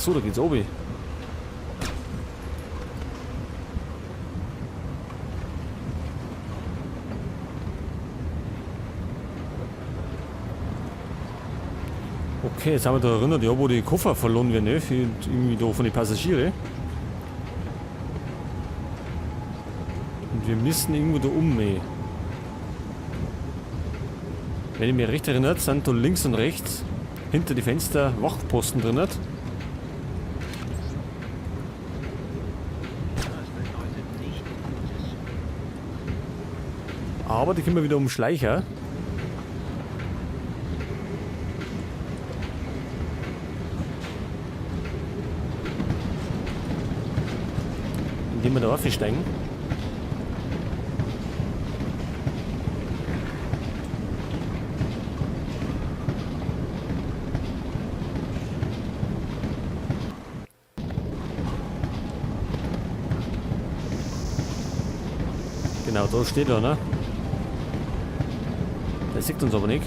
So, da geht's oben. Okay, jetzt haben wir da erinnert, ja, wo die Koffer verloren werden, ne? Für, irgendwie da von den Passagieren. Und wir müssen irgendwo da um, ey. Wenn ich mich recht erinnere, sind da links und rechts hinter die Fenster Wachposten drin. Aber die können wir wieder umschleichen. Indem wir da aufsteigen. Genau, da steht er, ne? Der sieht uns aber nicht.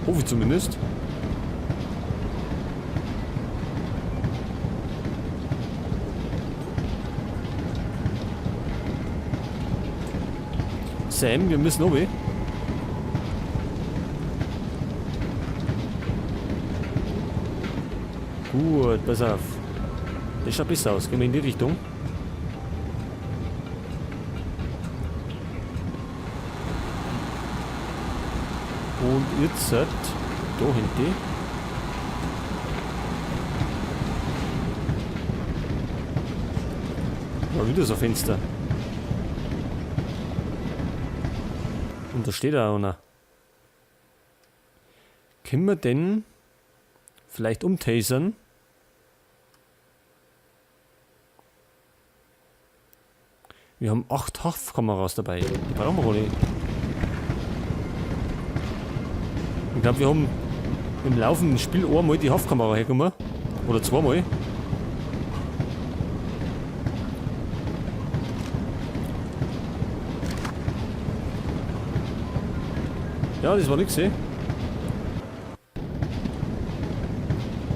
Hoffe ich zumindest. Sam, wir müssen runter. Gut, pass auf. Das schaut besser aus. Gehen wir in die Richtung. Und jetzt da hinten. War wieder so ein Fenster. Und da steht auch einer. Können wir denn vielleicht umtasern? Wir haben 8 Haftkameras dabei. Die brauchen wir wohl nicht. Ich glaube, wir haben im laufenden Spiel einmal die Haftkamera hergenommen. Oder zweimal. Ja, das war nix, eh.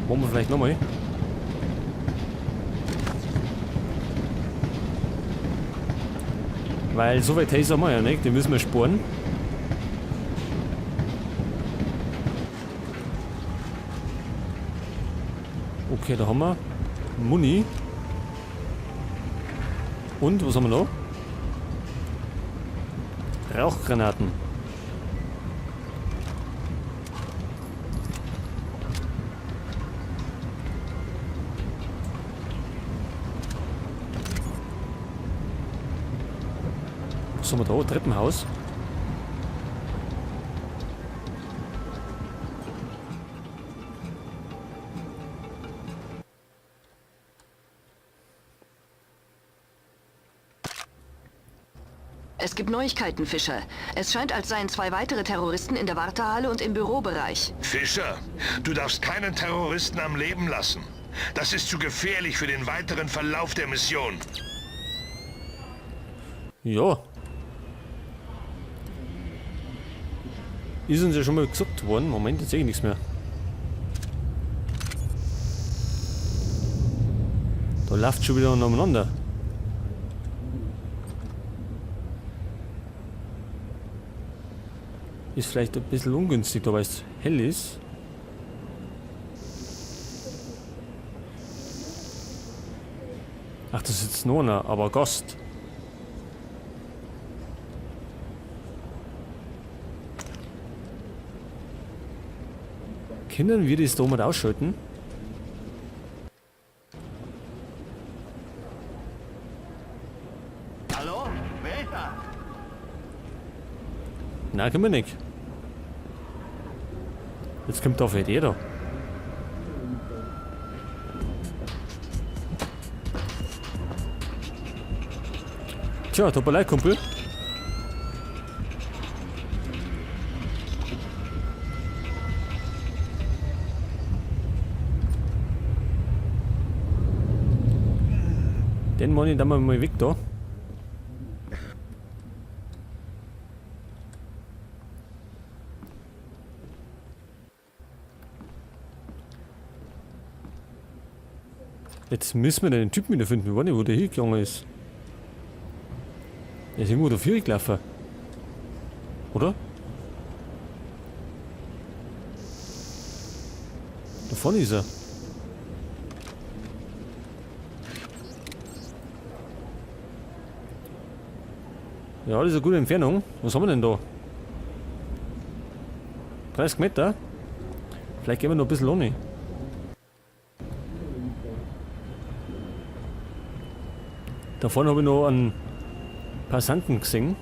Machen wir vielleicht nochmal. Weil so weit Taser haben wir ja nicht, den müssen wir sparen. Okay, da haben wir Muni. Und, was haben wir noch? Rauchgranaten. Was haben wir da? Treppenhaus. Es gibt Neuigkeiten, Fischer. Es scheint, als seien 2 weitere Terroristen in der Wartehalle und im Bürobereich. Fischer, du darfst keinen Terroristen am Leben lassen. Das ist zu gefährlich für den weiteren Verlauf der Mission. Ja. Ist uns ja schon mal gesagt worden. Moment, jetzt sehe ich nichts mehr. Da läuft schon wieder umeinander. Ist vielleicht ein bisschen ungünstig, da weil es hell ist. Ach, das ist jetzt noch einer, aber Gast. Können wir das da mal ausschalten? Hallo? Wer ist da? Nein, können wir nicht. Jetzt kommt da vielleicht jeder. Tja, tut mir leid, Kumpel. Den mach ich dann mal weg da. Jetzt müssen wir den Typen wieder finden. Ich weiß nicht, wo der hingegangen ist. Der ist irgendwo da gelaufen. Oder? Da vorne ist er. Ja, das ist eine gute Entfernung. Was haben wir denn da? 30 Meter? Vielleicht gehen wir noch ein bisschen ohne. Da vorne habe ich noch einen Passanten gesehen.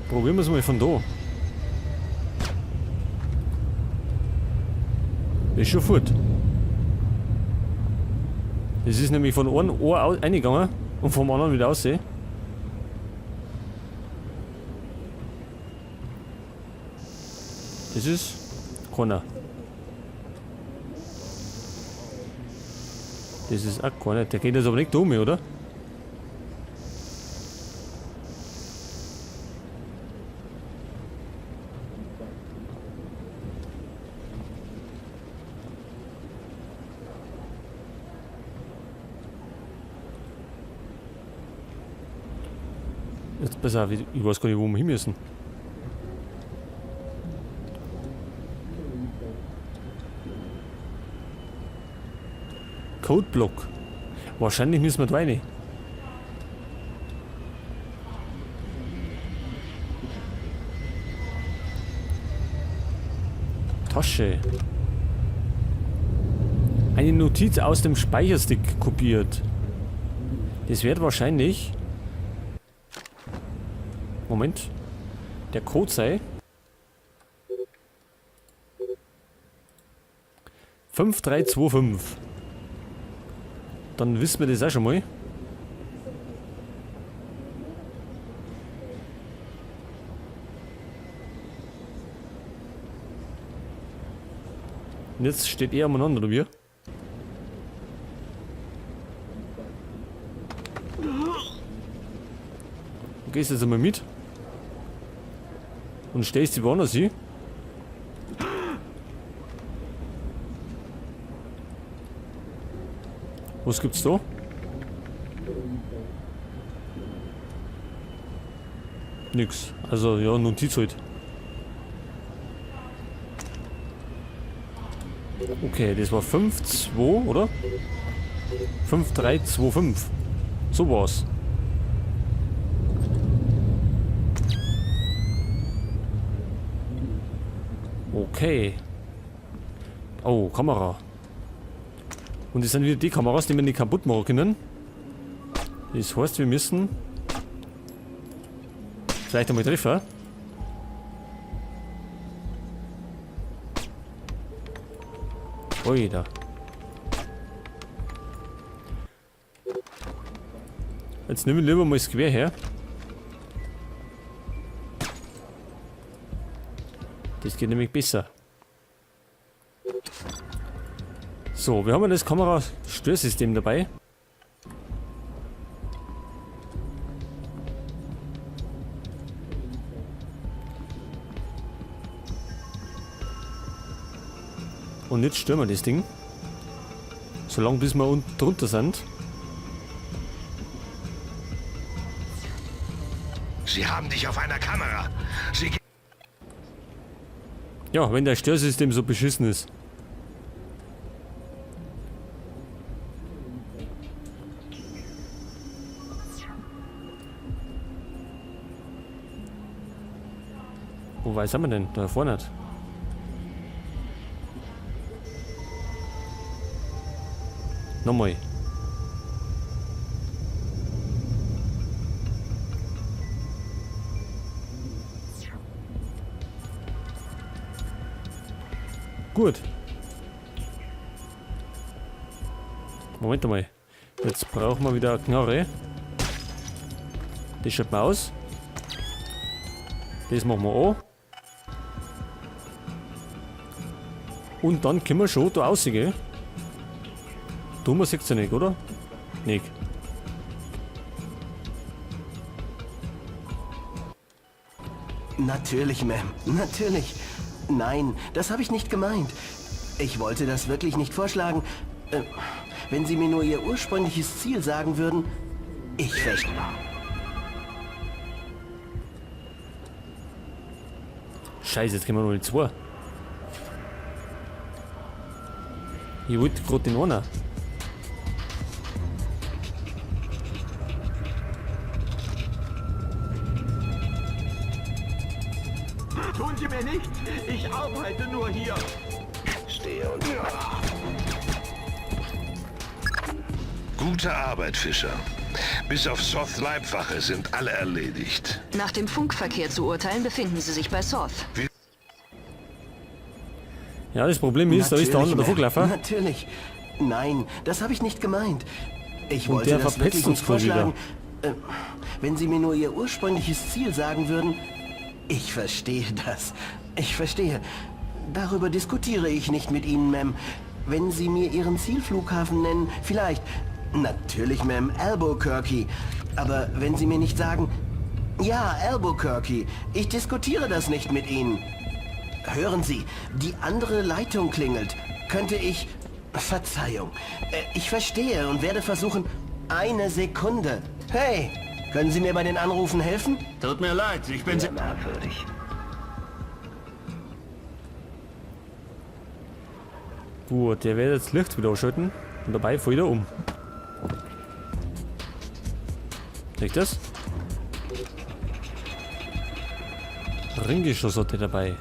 Probieren wir es mal von da. Ist schon fort. Das ist nämlich von einem Ohr reingegangen und vom anderen wieder raus. Das ist keiner. Das ist auch keiner. Der geht jetzt aber nicht da um, oder? Jetzt pass auf, ich weiß gar nicht, wo wir hin müssen. Codeblock. Wahrscheinlich müssen wir da rein. Tasche. Eine Notiz aus dem Speicherstick kopiert. Das wird wahrscheinlich... Moment. Der Code sei... 5325. Dann wissen wir das auch schon mal. Und jetzt steht er umeinander, oder wie? Du gehst jetzt einmal mit. Und stellst dich woanders hin. Was gibt's da? Nix. Also ja, Notiz halt. Okay, das war 5, 2, oder? 5, 3, 2, 5. So war's. Okay. Oh, Kamera. Und das sind wieder die Kameras, die wir nicht kaputt machen können. Das heißt, wir müssen vielleicht einmal treffen. Oida. Jetzt nehmen wir lieber mal das Gewehr her. Das geht nämlich besser. So, wir haben ja das Kamerastörsystem dabei. Und jetzt stören wir das Ding. Solange bis wir unten drunter sind. Sie haben dich auf einer Kamera. Sie Ja, wenn das Störsystem so beschissen ist. Wo weit sind wir denn? Da vorne. Nochmal. Gut. Moment einmal. Jetzt brauchen wir wieder eine Knarre. Das schaut mal aus. Das machen wir an. Und dann können wir schon da rausgehen. Tun wir es ja nicht, oder? Nicht. Natürlich, Ma'am. Natürlich. Nein, das habe ich nicht gemeint. Ich wollte das wirklich nicht vorschlagen. Wenn Sie mir nur Ihr ursprüngliches Ziel sagen würden, ich verstehe. Scheiße, jetzt kriegen wir nur die 2. Ich wollte gerade den einen. Tun Sie mir nichts! Ich arbeite nur hier! Stehe und... Gute Arbeit, Fischer. Bis auf Soth Leibwache sind alle erledigt. Nach dem Funkverkehr zu urteilen, befinden sie sich bei Soth. Ja, das Problem ist, da ist der andere davor gelaufen. Natürlich. Nein, das habe ich nicht gemeint. Ich Und wollte der das verpetzt wirklich uns nicht voll wieder. vorschlagen. Wenn Sie mir nur Ihr ursprüngliches Ziel sagen würden. Ich verstehe das. Ich verstehe. Darüber diskutiere ich nicht mit Ihnen, Ma'am. Wenn Sie mir Ihren Zielflughafen nennen, vielleicht. Natürlich, Ma'am, Albuquerque. Aber wenn Sie mir nicht sagen... Ja, Albuquerque. Ich diskutiere das nicht mit Ihnen. Hören Sie, die andere Leitung klingelt. Könnte ich... Verzeihung. Ich verstehe und werde versuchen... Eine Sekunde. Hey, können Sie mir bei den Anrufen helfen? Tut mir leid, ich bin... Sehr merkwürdig. Gut, der wird jetzt Licht wieder ausschalten und dabei fällt er um. Seht das? Ringgeschoss hat der dabei.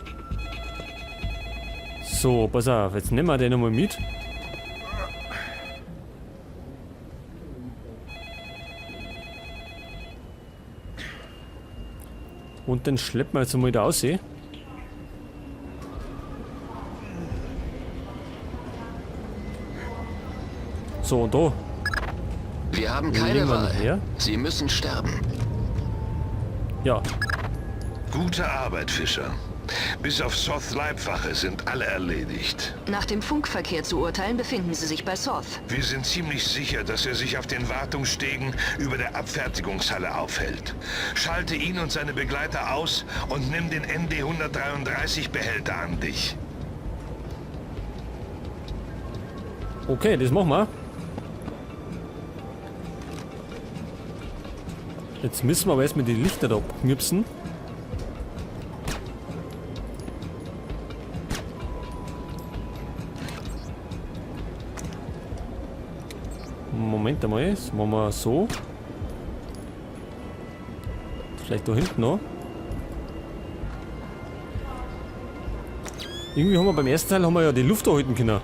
So, pass auf, jetzt nehmen wir den nochmal mit. Und dann schleppen wir jetzt mal da raus. So, und da. Wir haben Legen keine wir noch Wahl. her. Sie müssen sterben. Ja. Gute Arbeit, Fischer. Bis auf Soth Leibwache sind alle erledigt. Nach dem Funkverkehr zu urteilen, befinden sie sich bei Soth. Wir sind ziemlich sicher, dass er sich auf den Wartungsstegen über der Abfertigungshalle aufhält. Schalte ihn und seine Begleiter aus und nimm den ND-133-Behälter an dich. Okay, das machen wir. Jetzt müssen wir aber erstmal die Lichter da abknipsen. Moment einmal, das machen wir so. Vielleicht da hinten noch. Irgendwie haben wir beim ersten Teil ja die Luft erhalten können.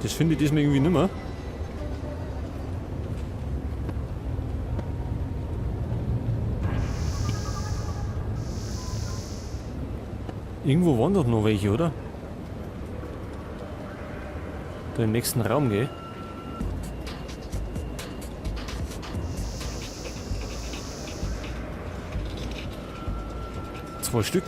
Das finde ich diesmal irgendwie nimmer. Irgendwo waren doch noch welche, oder? Da im nächsten Raum, gell? 2 Stück.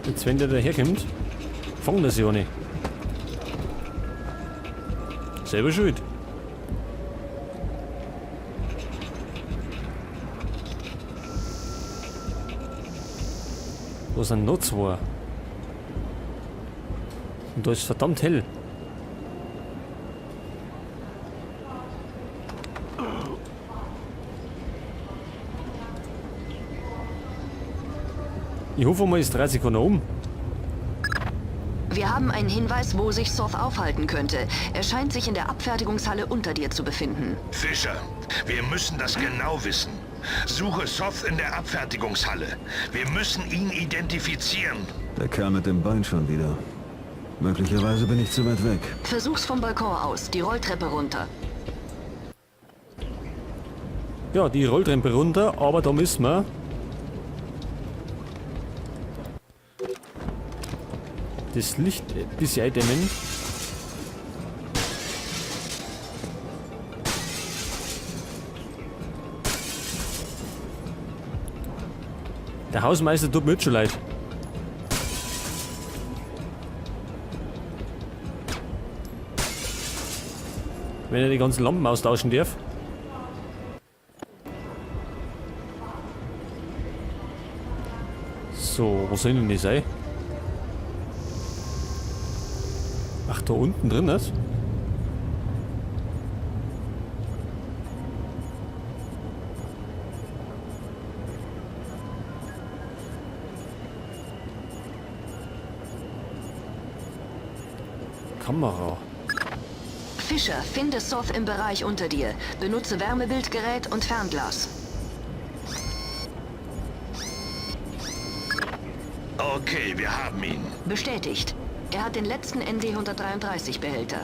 Jetzt, wenn der daherkommt, fangen das ja nicht. Selber schuld. Da sind noch 2. Und da ist verdammt hell. Ich hoffe mal, es dreht sich keiner um. Wir haben einen Hinweis, wo sich Soth aufhalten könnte. Er scheint sich in der Abfertigungshalle unter dir zu befinden. Fischer, wir müssen das genau wissen. Suche Soth in der Abfertigungshalle. Wir müssen ihn identifizieren. Der Kerl mit dem Bein schon wieder. Möglicherweise bin ich zu weit weg. Versuch's vom Balkon aus, die Rolltreppe runter. Ja, die Rolltreppe runter, aber da müssen wir... das Licht ein bisschen eindämmen. Der Hausmeister tut mir jetzt schon leid. Wenn er die ganzen Lampen austauschen darf. So, wo soll denn die sein? Ach, da unten drin ist? Kamera. Fischer, finde Soth im Bereich unter dir. Benutze Wärmebildgerät und Fernglas. Okay, wir haben ihn. Bestätigt. Er hat den letzten ND-133-Behälter.